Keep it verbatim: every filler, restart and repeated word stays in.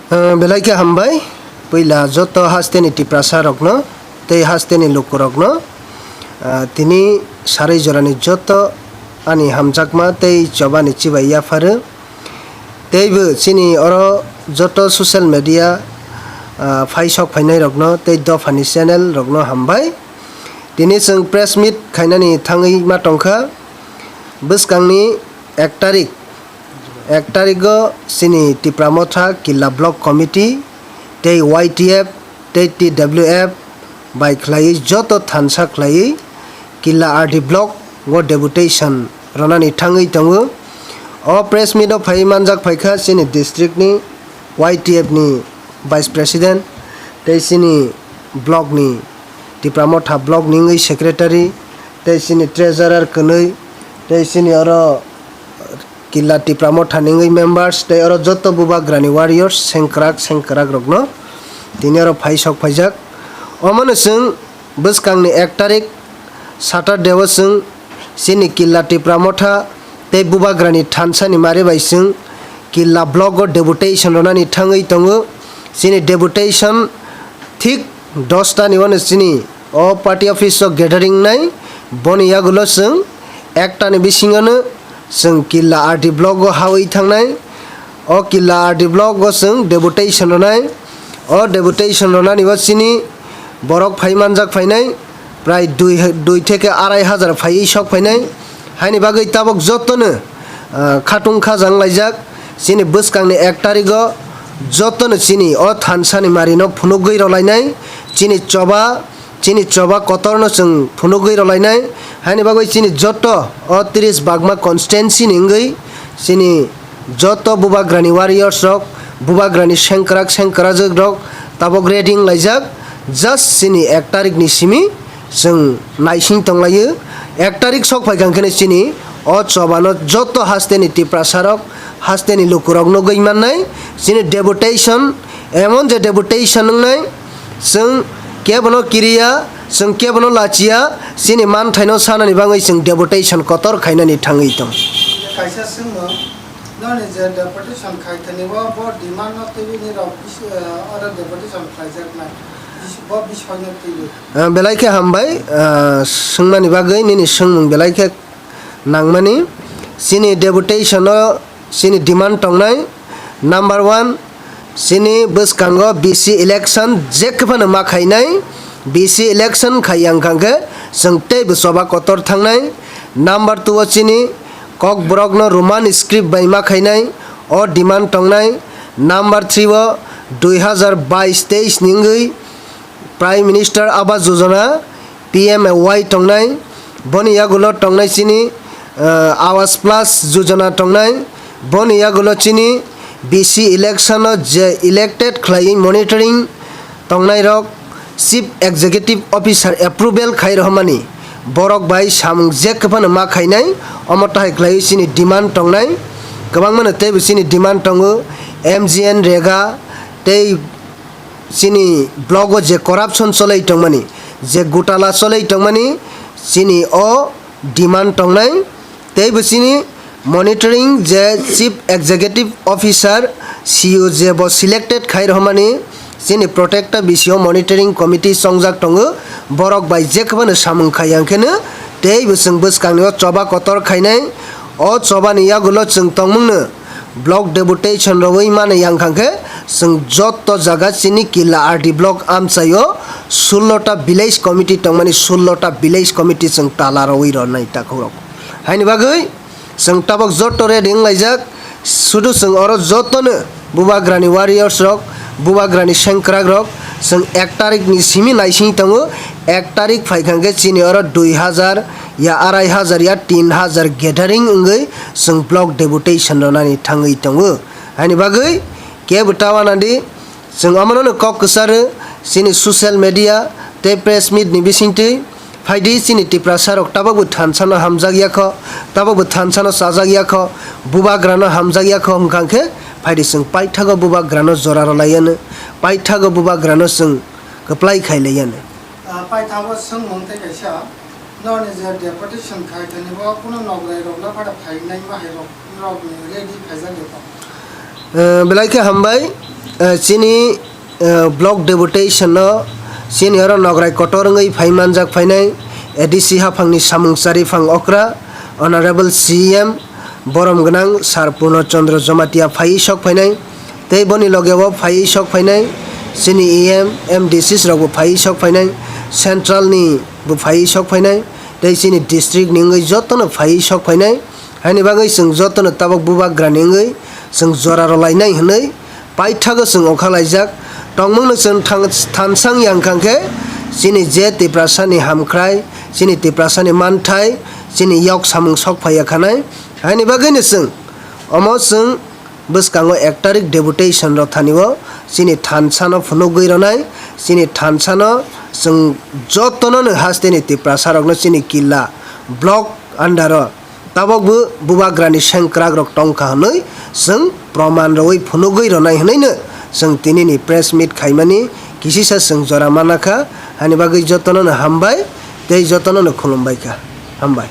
Ah, belai khe hambai, puila joto hasteni Tiprasa rokno tei hasteni lukurokno, ah, tini sarui jorani joto ani hamjakma tei chobani chibai yapharu. Teibo chini oro joto social media, ah, phai sok phainai rokno tei dophani channel rokno hambai. Tini chwng press meet khainani thangwi ma tongkha bwskangni ek tarik. Ek tarigo chini Tipra Motha Killa Block Committee tei Y T F tei T W F bai khlaiwi joto thansa khlaiwi Killa R D Block o deputation ronani thangwi tongo. O press meet o phaiwi manjak phaikha chini district ni Y T F ni Vice President tei chini block ni Tipra Motha block ni wngwi secretary tei chini treasurer kwnwi tei chini oro Killa Tipra Motha ni wngwi members tei oro joto bubagrani warriors sengkrak sengkrak rokno tini oro phai sok phaijak. Omono chwng bwskangni ek tarik Saturday o chwng chini Killa Tipra Motha tei bubagrani thansani mari bai chwng Killa block o deputation ronani thangwi tongo. Chini deputation thik dosta ni uano chini o party office o gathering nai, boni yagulo chwng ekta ni bisingo no chwng Killa R D block o hawi thangnai. O Killa R D block o chwng deputation ronai. O deputation ronani o chini borok phai manjak phainai prai dui, dui theke arai hajar phaiwi sok phainai. Haini bagwi tabok jotono, ah, khatung khajang laijak. Chini bwskangni ek tarigo jotono chini o thansani marino phunugwi rolainai. Chini choba, chini choba kotorno chwng phunugwi rolainai. Haini bagwi chini joto o tris bagma constituency ni wngwi chini joto bubagrani warriors rok, bubagrani sengkrak sengkrajwk rok tabok ready wnglaijak. Just chini ek tarik ni simi chwng naising tonglaio. Ek tarik sok phaikha hwnkhe chini o chobano joto hasteni Tiprasa rok, hasteni lukurok nugwi mannai. Chini deputation, emon je deputation wngnai, chwng kebono kiriya, chwng kebono lachiya, chini manthaino sanani bagwi chwng deputation kotor khainani thangwi tong. Kaisa swngmung, noni je deputation khai thani bo, bo demand no twiwi nirok bis-, eh, oro deputation khlaijak nai. Bis-, bo bisoi no twiwi. Ah, belai khe hambai, ah, swngmani bagwi nini swngmung belai khe nangmani. Chini deputation o chini demand tongnai. Number one, chini bwskango B C election jekphano ma khainai. B C election khai yang kha khe chwng teibo choba kotor thangnai. Number two o chini Kokborokno Roman script bai ma khainai, o demand tongnai. Number three o dui hazar bais teis ni wngwi Prime Minister Awas Yojana, P M A Y tongnai. Boni yagulo tongnai chini, ah, Awas Plus Yojana tongnai. Boni yagulo chini B C election o je elected khlaiwi monitoring tongnai rok Chief Executive Officer approval khai rohormani borok bai samung jekphano ma khainai, omo tahai khlaiwi chini demand tongnai. Kwbangmano teibo chini demand tongo, M G N rega tei chini block o je corruption choloi tongmani, je gotala choloi tongmani, chini o demand tongnai. Teibo chini monitoring je Chief Executive Officer, C O je bo selected khai rohormani, chini protector bisio monitoring committee chongjak tongo. Borok bai jekphano samung khai yang kheno teibo chwng bwskangni o choba kotor khainai. O chobani yagulo chwng tongmungno block deputation rowi mani yang kha khe chwng joto jaga chini Killa R D block amchaio sullo ta village committee tongmani, sullo ta village committee chwng tala rowi rwnai takhuk rok. Haini bagwi chwng tabok joto ready wnglaijak, sudu chwng oro jotono bubagrani warriors rok, bubagrani sengkrak rok, chwng ek tarik ni simi naising tongo, ek tarik phaikha khe chini oro dui hazar ya arai hazar ya tin hazar gathering wngwi chwng block deputation rwnani thangwi tongo. Haini bagwi kebo tawa nadi, chwng omono no kok kwcharo chini social media tei press meet ni bisingtwi. Phaidi chini Tiprasa rok tabokbo thansa no hamjak ya kho, tabokbo thansa no chajak ya kho, bubagra no hamjak ya kho hwnkha khe phaidi chwng paithago bubagra no jora rwlai yano, paithago bubagra no chwng kwplai khai lai yano. Ah, paithago swngmung tei kaisa, noni je deputation khai thani bo kuno nograi rok no phada phainai ma hai rok, rok ni ready phaijak ya kho? Eh, belai khe hambai. Eh, chini, eh, block deputation no chini oro nograi kotor wngwi phai manjak phainai A D C haphangni samung chariphang okra Honorable C E M borom gwnang Sir Purno Chandra Jamatia phaiwi sok phainai, tei boni logeo phaiwi sok phainai chini E M, M D Cs rokbo phaiwi sok phainai, central ni bo phaiwi sok phainai, tei chini district ni wngwi jotono phaiwi sok phainai. Haini bagwi chwng jotono tabok bubagrani wngwi chwng jora rwlainai hwnwi paithago chwng okhalaijak. Tongmungno chwng thang-, thansang yang kha khe chini je Tiprasani hamkhrai, chini Tiprasani manthai, chini yok samung sok phaiya khanai. Haini bagwino chwng omo chwng bwskango ek tarik deputation rw thani o chini thansano phunugwi rwnai, chini thansano chwng jotono no hasteni Tiprasa rokno chini killa block under o tabok bo bubagrani sengkrak rok tongkha hwnwi chwng proman rwui phunugwi rwnai hwnwino chwng tinini press meet khaimani kisisa chwng jora manakha. Hani bagwi jotono no hambai tei jotono no khulumbai kha. Hambai.